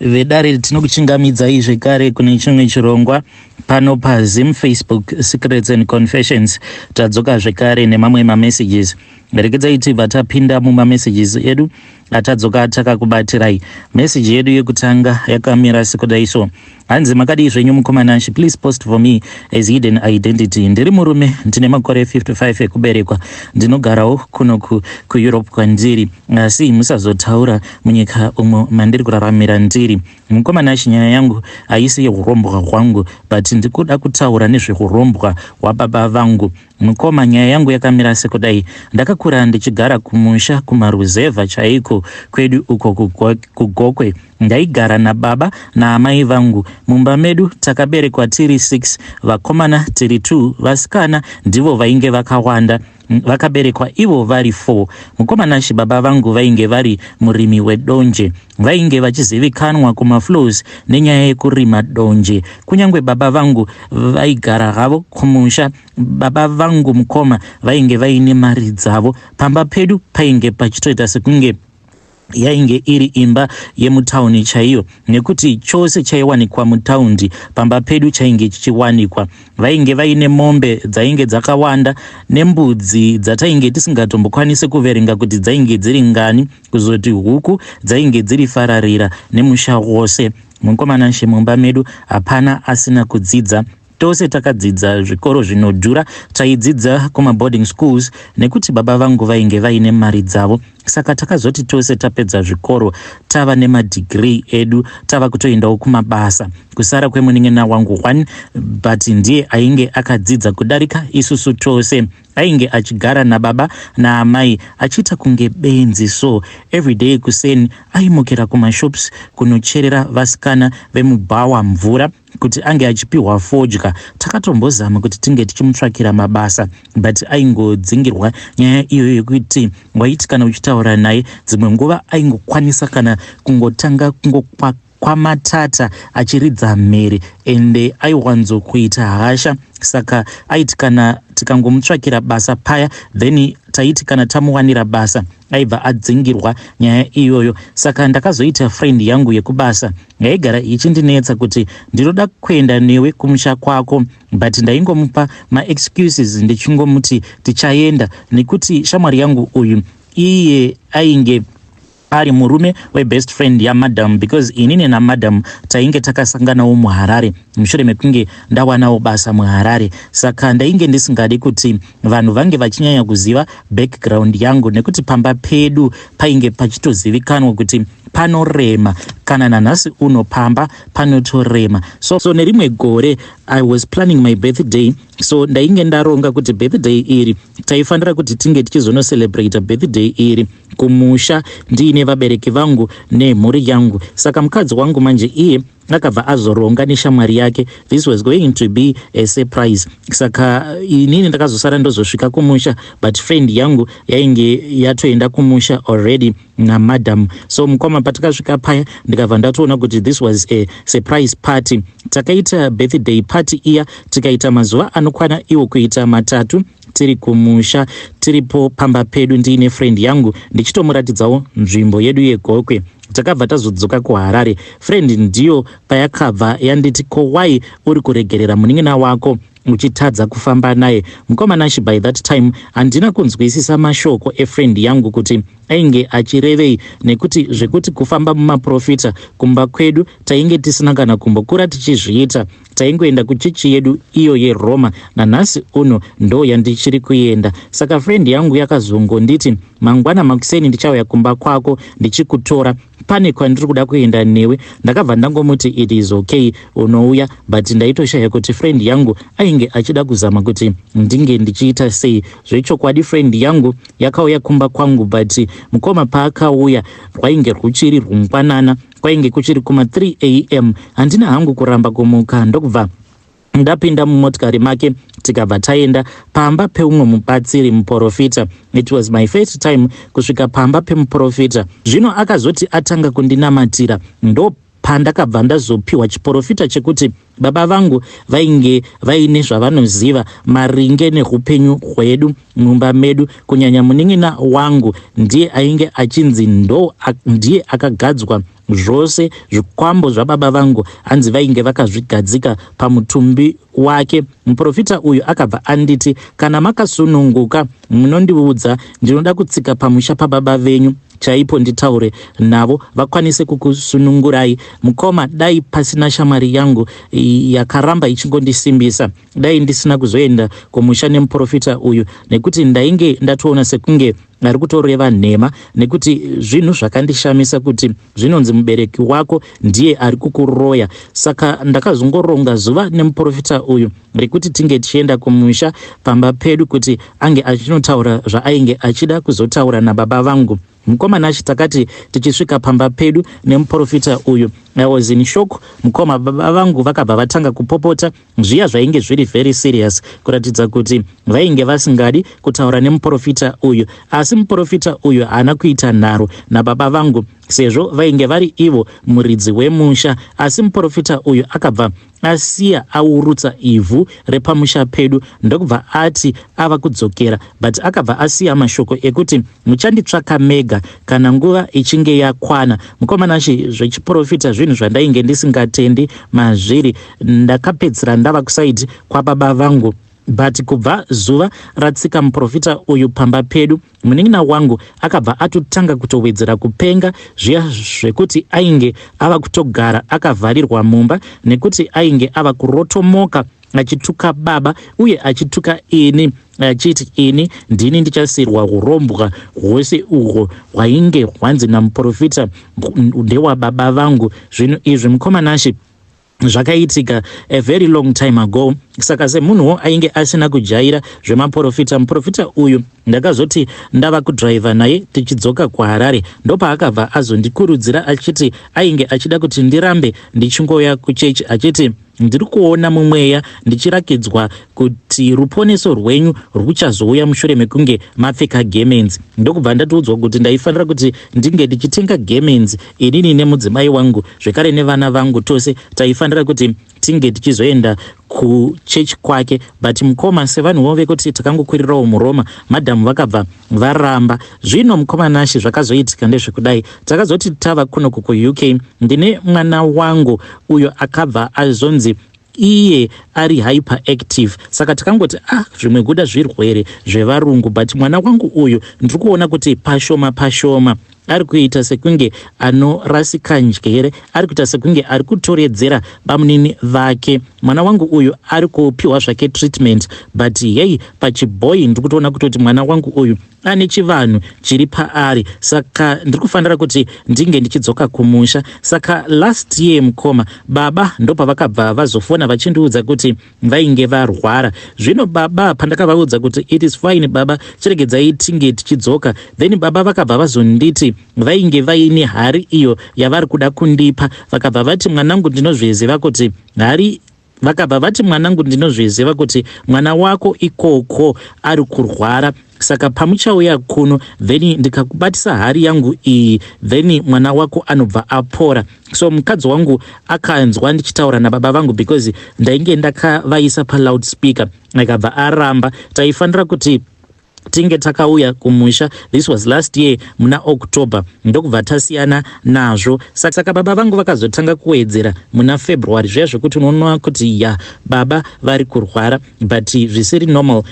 Vedare, tinokuchingamidzai zvekare kune chimwe chirongwa pano paZim Facebook Secrets and Confessions. Tadzoka zvekare nemamwe mamessages. Regedzai tibva tapinda mumamessages edu atadzoka takakubatirai. Message yedu yekutanga yakamira sekudai so. Hanzi, "Makadii zvenyu mukoma Nashi? Please post for me as hidden identity. Ndiri murume, ndine makore 55 ekuberekwa. Ndinogarawo kuno kuEurope kwandiri, asi musazotaura munyika umo mandiri kuraramira ndiri. Mukoma Nashi, nyaya yangu haisi yeurombwa hwangu, but ndikuda kutaura nezveurombwa hwababa vangu. Mukoma, nyaya yangu yakamira sekudai. Ndakakura ndichigara kumusha kumaruzevha chaiko kwedu uko kuGokwe. Ndaigara nababa naamai vangu mumba medu. Takaberekwa tiri 6, vakomana tiri 2, vasikana ndivo vainge vakawanda, vakaberekwa ivo vari 4. Mukoma Nashi, baba vangu vainge vari murimi wedonje. Vainge vachizivikanwa kumaflows nenyaya yekurima donje. Kunyange baba vangu vaigara havo kumusha, baba vangu, mukoma, vainge vaine mari dzavo. Pamba pedu painge pachitoita sekunge yainge iri imba yemutauni chaiyo, nekuti chose chaiwanikwa mutaundi pamba pedu chainge chichiwanikwa. Vainge vaine mombe dzainge dzakawanda nembudzi dzatainge tisingatombokwanisi kuverenga kuti dzainge dziri ngani. Kuzoti huku dzainge dziri fararira nemusha wose. Mukoma Nashe, mumba medu hapana asina kudzidza. Tose takadzidza zvikoro zvinodhura. Taidzidza kumaboarding schools nekuti baba vangu vainge vaine mari dzavo. Saka takazoti tose tapedza zvikoro, tava nemadegree edu, tava kutoendawo kumabasa, kusara kwemunin'ina wangu one, but ndiye ainge akadzidza kudarika isusu tose. Ainge achigara nababa naamai achiita kunge benzi. So everyday kuseni aimukira kumashops kunocherera vasikana vemubhawa mvura kuti ange achipiwa fodya. Takatombozama kuti tinge tichimutsvakira mabasa, but aingodzingirwa nyaya iyoyo yekuti waiti kana uchitaura naye, dzimwe nguva aingokwanisa kana kungotanga kungokwamatata achiridza mhere, ende aiwanzokuita hasha. Saka aiti kana tikangomutsvakira basa paya, then taiti kana tamuwanira basa, aibva adzingirwa nyaya iyoyo. Saka ndakazoita friend yangu yekubasa yaigara ichindinetsa kuti ndinoda kuenda newe kumusha kwako, but ndaingomupa maexcuses ndichingomuti tichaenda, nekuti shamwari yangu uyu iye ainge ari murume webest friend yamadam, because inini namadam tainge takasanganawo muHarare mushure mekunge ndawanawo basa muHarare. Saka ndainge ndisingadi kuti vanhu vange vachinyanya kuziva background yangu, nekuti pamba pedu painge pachitozivikanwa kuti panorema. Kana nanhasi uno pamba panotorema. So nerimwe gore I was planning my birthday. So ndainge ndaronga kuti birthday iri taifanira kuti tinge tichizonocelebrata birthday iri kumusha, ndiine vabereki vangu nemhuri yangu. Saka mukadzi wangu manje iye akabva azoronga neshamwari yake. This was going to be a surprise. Saka inini ndakazosara ndozosvika kumusha, but friend yangu yainge yatoenda kumusha already namadam. So mukoma, patakasvika paya, ndikabva ndatoona kuti this was a surprise party. Takaita birthday party iya, tikaita mazuva anokwana iwo kuita 3 tiri kumusha, tiripo pamba pedu, ndiine friend yangu, ndichitomuratidzawo nzvimbo yedu yeGokwe. Takabva tazodzoka kuHarare. Friend ndiyo payakabva yanditi, "Ko why uri kuregerera munin'ina wako uchitadza kufamba naye?" Mukoma Nashi, by that time handina kunzwisisa mashoko efriend yangu kuti ainge achirevei, nekuti zvekuti kufamba mumaprofita kumba kwedu tainge tisina kana kumbokura tichizviita. Taingoenda kuchechi yedu iyo yeRoma. Nanhasi uno ndo yandichiri kuenda. Saka friend yangu yakazongonditi, "Mangwana makuseni ndichauya kumba kwako ndichikutora, pane kwandiri kuda kuenda newe." Ndakabva ndangomuti, "It is okay, unouya," but ndaitoshaya kuti friend yangu ainge achida kuzama kuti ndinge ndichiita sei. Zvechokwadi friend yangu yakauya kumba kwangu, but mukoma, paakauya rwainge rwuchiri rwungwanana, kwainge kuchiri kuma3 am. Handina hangu kuramba kumuka, ndokubva ndapinda mumotikari make, tikabva taenda pamba peumwe mubatsiri muprofita. It was my first time kusvika pamba pemuprofita. Zvino akazoti atanga kundinamatira, ndo pandakabva ndazopiwa chiprofita chekuti baba vangu vainge vaine zvavanoziva maringe neupenyu hwedu mumba medu, kunyanya munin'ina wangu. Ndiye ainge achinzi ndo ndiye akagadzwa. Zvose zvikwambo zvababa vangu hanzi vainge vakazvigadzika pamutumbi wake. Muprofita uyu akabva anditi, Kana makasununguka munondiudza, ndinoda kutsika pamusha pababa venyu chaipo nditaure navo vakwanise kukusunungurai. Mukoma, dai pasina shamwari yangu yakaramba ichingondisimbisa, dai ndisina kuzoenda kumusha nemuprofita uyu nekuti ndainge ndatoona sekunge ari kutoreva nhema nekuti zvinhu zvakandishamisa kuti zvinonzi mubereki wako ndiye ari kukuroya. Saka ndakazongoronga zuva nemuprofita uyu rekuti tinge tichienda kumusha pamba pedu kuti ange achinotaura zvaainge achida kuzotaura nababa vangu. Mukoma Nash, takati tichisvika pamba pedu nemuprofita uyu, I was in shock mukoma. Baba vangu vakabva vatanga kupopota zviya zvainge zviri very serious kuratidza kuti vainge vasingadi kutaura nemuprofita uyu. Asi muprofita uyu haana kuita nharo nababa vangu sezvo vainge vari ivo muridzi wemusha. Asi muprofita uyu akabva asiya aurutsa ivhu repamusha pedu ndokubva ati ava kudzokera, but akabva asiya mashoko ekuti, "Muchanditsvaka mega kana nguva ichinge yakwana." Mukoma Nashi, zvechiprofita zvinhu zvandainge ndisingatendi mazviri. Ndakapedzisira ndava kuside kwababa vangu, but kubva zuva ratsika muprofita uyu pamba pedu, munin'ina wangu akabva atotanga kutowedzera kupenga zviya zvekuti ainge ava kutogara akavharirwa mumba nekuti ainge ava kurotomoka achituka baba uye achituka ini, achiti ini ndini ndichasirwa urombwa hwose uhwo hwainge hwanzi namuprofita ndewababa vangu. Zvinhu izvi, mukoma Nashi, zvakaitika a very long time ago. Saka semunhuwo ainge asina kujaira zvemaprofita, muprofita uyu ndakazoti ndava kudhiraivha naye tichidzoka kuHarare, ndopaakabva azondikurudzira achiti ainge achida kuti ndirambe ndichingoya kuchechi, achiti, "Ndiri kuona mumweya ndichirakidzwa kuti ruponeso rwenyu rwuchazouya mushure mekunge mapfeka gemenzi." Ndokubva ndatiudzwa kuti ndaifanira kuti ndinge ndichitenga gemenzi inini nemudzimai wangu zvekare nevana vangu. Tose taifanira kuti tinge tichizoenda kuchechi kwake. But mukoma, sevanhuwo vekuti takangokwirirawo muRoma, madhamu vakabva varamba. Zvino mukoma Nashi, zvakazoitika ndezvekudai: takazoti tava kunoku kuUK, ndine mwana wangu uyo akabva azonzi iye ari hyperactive. Saka takangoti, "Ah, zvimwe kuda zvirwere zvevarungu." But mwana wangu uyu ndiri kuona kuti pashoma pashoma ari kuita sekunge anorasika njere, ari kuita sekunge ari kutoredzera bamunini vake. Mwana wangu uyu ari kupiwa zvake treatment, but hei, pachibhoi ndiri kutoona kutoti mwana wangu uyu ane chivanhu chiri paari. Saka ndiri kufanira kuti ndinge ndichidzoka kumusha. Saka last year, mukoma, baba ndopavakabva vazofona vachindiudza kuti vainge varwara. Zvino baba pandakavaudza kuti, "It is fine baba, chiregedzai tinge tichidzoka," then baba vakabva vazonditi vainge vaine hari iyo yavari kuda kundipa. Vakabva vati, "Mwanangu, ndinozviziva kuti hari," vakabva vati, "Mwanangu, ndinozviziva kuti mwana wako ikoko ari kurwara. Saka pamuchauya kuno, then ndikakubatisa hari yangu iyi, then mwana wako anobva apora." So mukadzi wangu akanzwa ndichitaura nababa vangu because ndainge ndakavaisa paloud speaker, akabva aramba. Taifanira kuti tinge takauya kumusha. This was last year muna October. Ndokubva tasiyana nazvo. Saka baba vangu vakazotanga kuwedzera muna February zviya zvekuti unoona kuti ya, baba vari kurwara but zvisiri normal.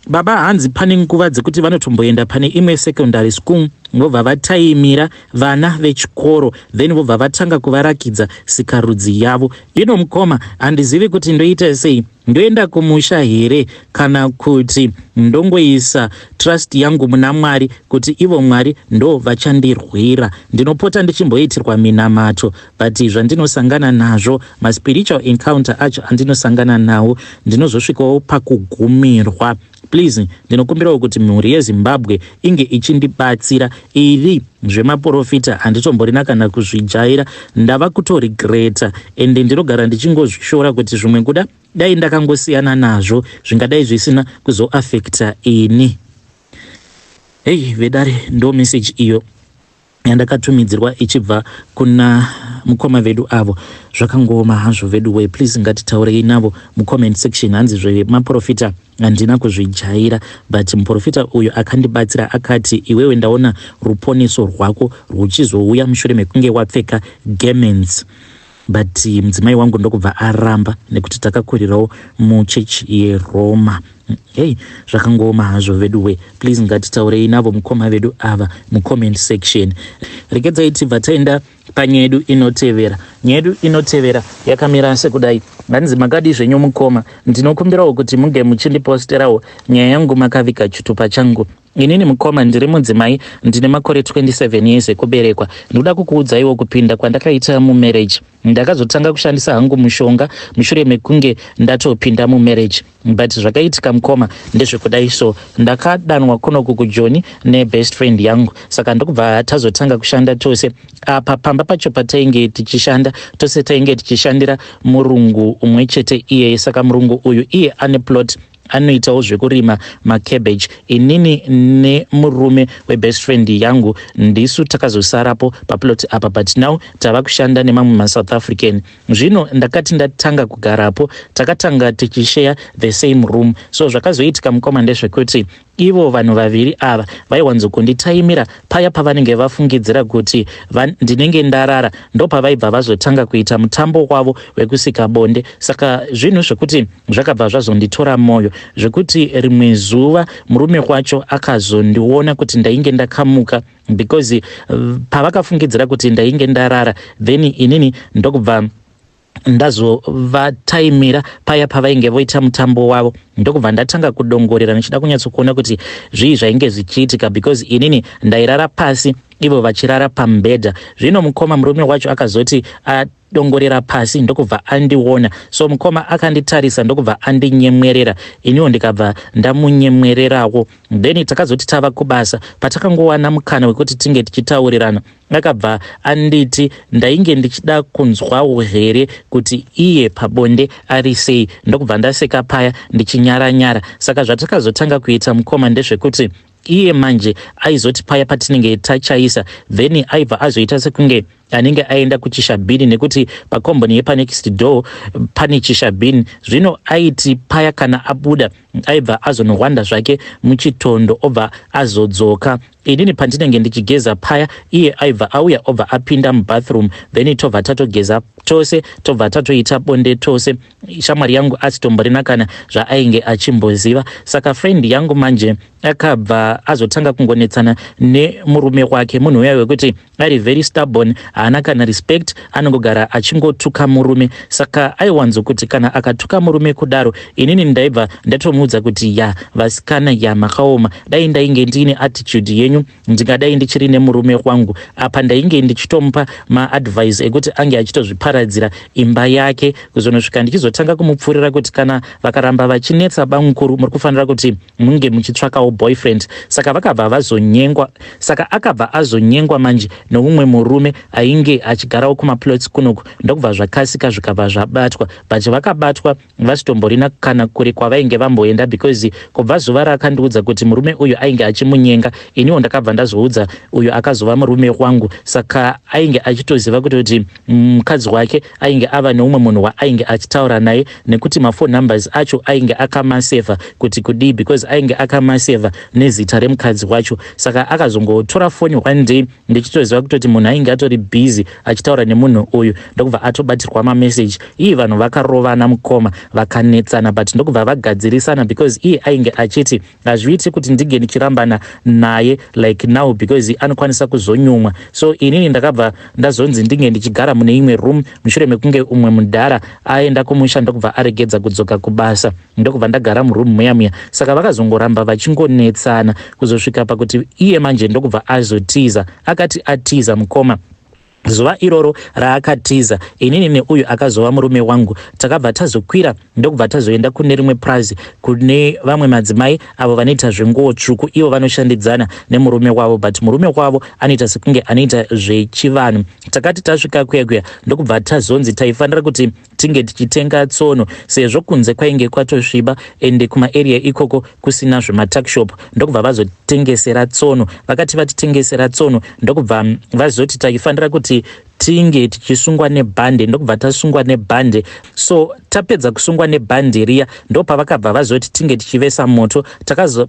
Baba hanzi pane nguva dzekuti vanotomboenda pane imwe secondary school, vobva vataimira vana vechikoro, then vobva vatanga kuvarakidza sikarudzi yavo. Ino mukoma, handizivi kuti ndoita sei. Ndoenda kumusha here kana kuti ndongoisa trust yangu muna Mwari kuti ivo Mwari ndo vachandirwira? Ndinopota ndichimboitirwa minamato, but zvandinosangana nazvo, maspiritual encounter acho andinosangana nawo, ndinozosvikawo pakugumirwa. Please, ndinokumbirawo kuti mhuri yeZimbabwe inge ichindibatsira. Iri zvemaprofita handitomborina kana kuzvijaira. Ndava kutoregreta ende ndinogara ndichingozvishora kuti zvimwe kuda dai ndakangosiyana nazvo, zvingadai zvisina kuzoafecta ini. Hei vedare, ndo message iyo yandakatumidzirwa ichibva kuna mukoma vedu avo. Zvakangooma hazvo vedu we. Please, ngatitaurei navo mucomment section. Hanzi zvemaprofita Handina kuzvijaira but muprofita uyu akandibatsira akati iwewe ndaona ruponeso rwako rwuchizouya mushure mekunge wapfeka garments. But mudzimai wangu ndokubva aramba nekuti takakurirawo muchechi yeRoma. Hey, zvakangooma hazvo veduwe. Please ngatitaurei navo mukoma vedu ava mucomment section. Regedzai tibva taenda panyaya yedu inotevera. Nyaya yedu inotevera yakamira sekudai. Hanzi makadii zvenyu mukoma, ndinokumbirawo kuti munge muchindiposterawo nyaya yangu makaviga chitupa changu. Inini mukoma ndiri mudzimai ndine makore 27 years ekuberekwa. Ndinoda kukuudzaiwo kupinda kwandakaita mumarriage. Ndakazotanga kushandisa hangu mushonga mushure mekunge ndatopinda mumarriage. But zvakaitika mukoma ndezvekudai so, ndakadanwa kunoku kuJoni nebest friend yangu, saka ndokubva tazotanga kushanda tose. Apa pamba pacho patainge tichishanda tose tainge tichishandira murungu umwe chete iyeye. Saka murungu uyu iye ane plot, anoitawo zvekurima macabbage. Inini nemurume webest friend yangu ndisu takazosarapo paplot apa, but now tava kushanda nemamwe maSouth African. Zvino ndakati ndatanga kugarapo, takatanga tichishare the same room. So zvakazoitika mukoma ndezvekuti ivo vanhu vaviri ava vaiwanzokunditaimira paya pavanenge vafungidzira kuti ndinenge ndarara, ndopavaibva vazotanga kuita mutambo wavo wekusika bonde. Saka zvinhu zvekuti zvakabva zvazonditora mwoyo, zvekuti rimwe zuva murume wacho akazondiona kuti ndainge ndakamuka, because pavakafungidzira kuti ndainge ndarara, then inini ndokubva ndazovataimira paya pavainge voita mutambo wavo, ndokubva ndatanga kudongorera ndichida kunyatsokuona kuti zvii zvainge zvichiitika, because inini ndairara pasi, ivo vachirara pamubhedha. Zvino mukoma, murume wacho akazoti adongorera pasi ndokubva andiona. So mukoma akanditarisa ndokubva andinyemwerera, iniwo ndikabva ndamunyemwererawo. Then takazoti tava kubasa, patakangowana mukana wekuti tinge tichitaurirana, akabva anditi ndainge ndichida kunzwawo here kuti iye pabonde ari sei. Ndokubva ndaseka paya ndichinyara-nyara. Saka zvatakazotanga kuita mukoma ndezvekuti iye manje aizoti paya patinenge tachaisa, then aibva azoita sekunge anenge aenda kuchishabhini, nekuti pakomboni yepanext door pane chishabhini. Zvino aiti paya kana abuda, aibva azonohwanda zvake muchitondo, obva azodzoka. Inini pandinenge ndichigeza paya, iye aibva auya, obva apinda mubathroom, then tobva tatogeza tose, tobva tatoita bonde tose. Shamwari yangu asitomborina kana zvaainge achimboziva. Saka friend yangu manje akabva azotanga kungonetsana nemurume wake, munhu uya wekuti ari very stubborn, haana kana respect, anongogara achingotuka murume. Saka aiwanzokuti kana akatuka murume kudaro, inini ndaibva ndatomuudza kuti ya vasikana ya makaoma, dai ndainge ndiine attitude yenyu ndingadai ndichiri nemurume wangu. Apa ndainge ndichitomupa maadvice ekuti ange achitozviparadzira imba yake, kuzonosvika ndichizotanga kumupfuurira kuti kana vakaramba vachinetsa bamukuru, muri kufanira kuti munge muchitsvakawo boyfriend. Saka vakabva vazonyengwa. Saka akabva azonyengwa manje noumwe murume ainge achigarawo kumaplots kunoku, ndokubva zvakasika zvikabva zvabatwa. But vakabatwa vasitomborina kana kure kwavainge vamboenda, because kubva zuva raakandiudza kuti murume uyu ainge achimunyenga, iniwo ndakabva ndazoudza uyu akazova murume wangu. Saka ainge achitoziva kuti mukadzi wake ainge ava neumwe munhu waainge achitaura naye, nekuti maphone numbers acho ainge akamasevha kuti kudii, because ainge akamasevha nezita remukadzi wacho. Saka akazongotora foni one day, ndichitoziva kutoti munhu ainge atori busy achitaura nemunhu uyu, ndokubva atobatirwa mameseji. Iye vanhu vakarovana mukoma, vakanetsana, but ndokubva vagadzirisana, because iye ainge achiti hazviiti kuti ndinge ndichirambana naye like now, because anokwanisa kuzonyumwa. So inini ndakabva ndazonzi ndinge ndichigara mune imwe room mushure mekunge umwe mudhara aenda kumusha, ndokubva aregedza kudzoka kubasa, ndokubva ndagara muroom muya muya. Saka vakazongoramba vachingonetsana kuzosvika pakuti iye manje ndokubva azotiza. Akati atiza mukoma, zuva iroro raakatiza, inini neuyu akazova murume wangu takabva tazokwira, ndokubva tazoenda kune rimwe prazi kune vamwe madzimai avo vanoita zvenguo tsvuku. Ivo vanoshandidzana nemurume wavo, but murume wavo anoita sekunge anoita zvechivanhu. Takati tasvika kuya kuya, ndokubva tazonzi taifanira kuti tinge tichitenga tsono, sezvo kunze kwainge kwatosviba ende kumaarea ikoko kusina zvematuckshop. Ndokubva vazotengesera tsono. Vakati vatitengesera tsono, ndokubva vazoti taifanira kuti Tinge tichisungwa nebhande, ndokubva tasungwa nebhande. So tapedza kusungwa nebhande riya, ndopavakabva vazoti tinge tichivesa moto.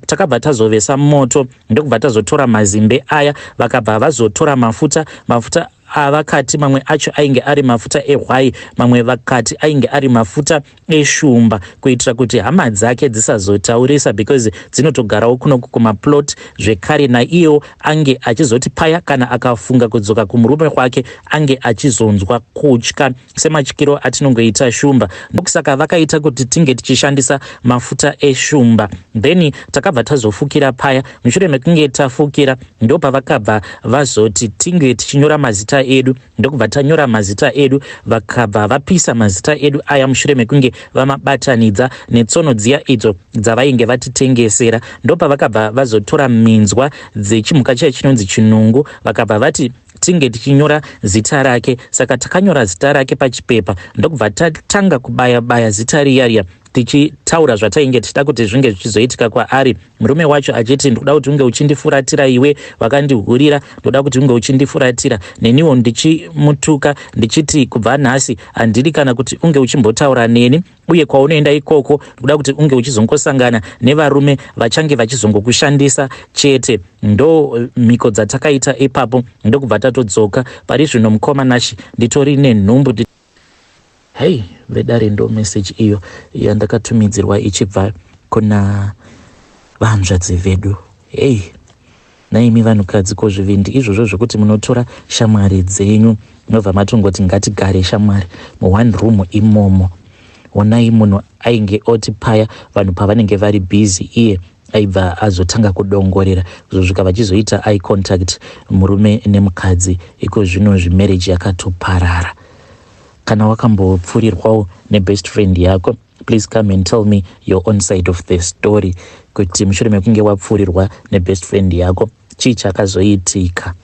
Takabva tazovesa moto, ndokubva tazotora mazimbe aya. Vakabva vazotora mafuta, mafuta avakati mamwe acho ainge ari mafuta ehwai, mamwe vakati ainge ari mafuta eshumba, kuitira kuti hama dzake dzisazotaurisa, because dzinotogarawo kunoku kumaplot zvekare. Naiyewo ange achizoti paya kana akafunga kudzoka kumurume kwake, ange achizonzwa kutya sematyiro atinongoita shumba. Ndokusaka vakaita kuti tinge tichishandisa mafuta eshumba. Then takabva tazofukira paya. Mushure mekunge tafukira, ndopavakabva vazoti tinge tichinyora mazita edu, ndokubva tanyora mazita edu. Vakabva vapisa mazita edu aya mushure mekunge vamabatanidza netsono dziya idzo dzavainge vatitengesera. Ndopavakabva vazotora minzwa dzechimhuka chiya chinonzi chinungu, vakabva vati tinge tichinyora zita rake. Saka takanyora zita rake pachipepa, ndokubva tatanga kubaya baya zita riya riya, tichitaura zvatainge tichida kuti zvinge zvichizoitika kwaari. Murume wacho achiti, "Ndoda kuti unge uchindifuratira, iwe wakandihurira, ndoda kuti unge uchindifuratira." Neniwo ndichimutuka ndichiti, "Kubva nhasi handidi kana kuti unge uchimbotaura neni, uye kwaunoenda ikoko ndoda kuti unge uchizongosangana nevarume vachange vachizongokushandisa chete." Ndo mhiko dzatakaita ipapo, ndokubva tatodzoka. Pari zvino, mukoma Nashi, nditori nenhumbu. Hei vedare, ndo meseji iyo yandakatumidzirwa ichibva kuna vanzvadzi vedu. Hei naimi vanhukadzi, ko zvivindi izvozvo zvokuti munotora shamwari dzenyu, munobva matongoti, "Ngatigare shamwari," muone room imomo? Onai munhu ainge oti paya vanhu pavanenge vari busy, iye aibva azotanga kudongorera, kuzosvika vachizoita eye contact murume nemukadzi. Iko zvino zvimarriage yakatoparara. Kana wakambopfurirwawo nebest friend yako, please come and tell me your own side of the story, kuti mushure mekunge wapfurirwa nebest friend yako, chii chakazoitika?